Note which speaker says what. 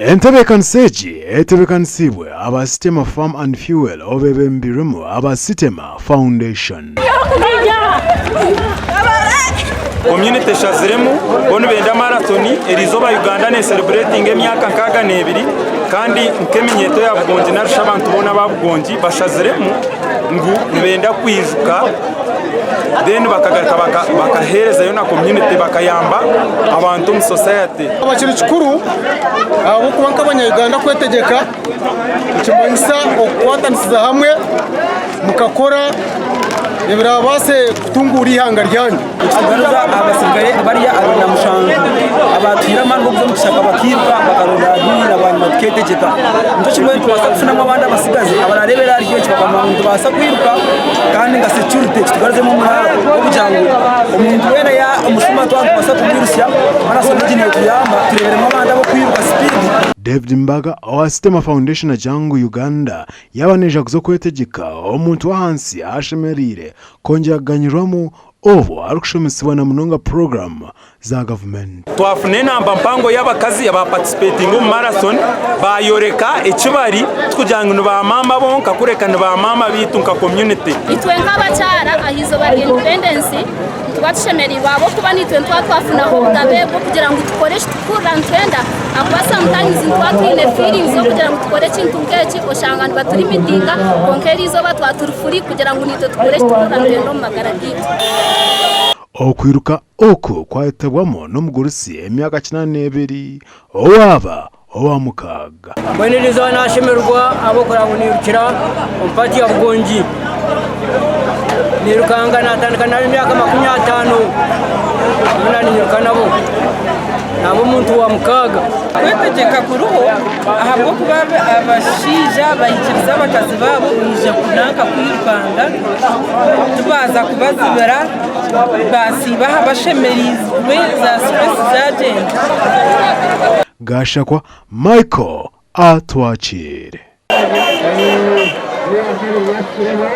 Speaker 1: Entebeekanisa egi etebeekanisiibwe aba Sitema Farm and Fuel obebembirwemu aba Sitema Foundation.
Speaker 2: Community eshaziremu bo nibenda marathon erizooba Uganda ne celebratinga emyaka 62 kandi nk'eminyeeto ya Bugongi narishi abantu boona aba Bugongi bashaziremu ngu nibenda kwijuka then bakagaruka bakaheerezayo na community bakayamba abantu omu society.
Speaker 3: Kiri kikuru ahabw'okuba nk'abanya-Uganda kwetegyeka nikimanyisa okukwatanisiza hamwe mukakora ebiraabaase kutunguura eihanga ryanyu.
Speaker 4: Nikitugaruza aha baserukare bariya 27 abaatuhaire amaani g'okuza omu kishaka bakairuka bakaronda Adui na bwanyima tukeetegyeka. Nikyo kimwe nitubaasa kufunamu abandi abatsigazi abaraareebera ahari eki bakamanya ngu nitubaasa kwiruka kandi nka security kitugaruzemu omuraaro gw'okugira ngu omuntu weena yaaba omushuma twaba nitubaasa kumwirutsya marathon egi neetuyamba tureeberemu abandi ab'okwiruka sipiidi.
Speaker 1: David Mbaga owa Sitema Foundation agira ngu Uganda yaaba neija kuza okwetegyeka, omuntu w'ahansi ashemereire kwongyera kuganyirwamu obwo arikushomesibwa na munonga puroguraamu za gavumenti.
Speaker 2: Twafuna enamba mpango y'abakazi aba participatinga omu marathon bayoreka eki bari tikugira ngu ni ba maama bonka kureka ni ba maama baitu nka community.
Speaker 5: Itwe nk'abakyara aha izooba rya Independence nituba tushemereirwe ahabw'okuba naitwe nituba twafunaho obugabe bw'okugira ngu tukore eki turikuhurira nitwenda ahakuba sometimes nituba twine feelings z'okugira ngu tukore ekintu nk'eki oshanga nibatulimitinga kwonka eri izooba twaba turi free kugira ngu naitwe tukore eki turikuhurira nitwenda omu magara gaitu.
Speaker 1: Okwiruka oku kwayetabwamu n'omugurusi emyaka 82 owaaba owa mukaaga.
Speaker 6: Mbwenu eri izooba nashemererwa ahabw'okureba ngu nirukira omu paati ya Bugongi. Nirukanga natandika nari emyaka 50 mbwenu ninyiruka nabo. Naba omuntu wa mukaaga.
Speaker 7: Okwetegyeka kuriho ahabw'okuba abashaija baikiriza abakazi baabo kwija kunanka kwirukanga tibaaza kubazibira baasiiba aha bashemereirwe za stress zaagyenda.
Speaker 1: Gashakwa Michael Atwakire.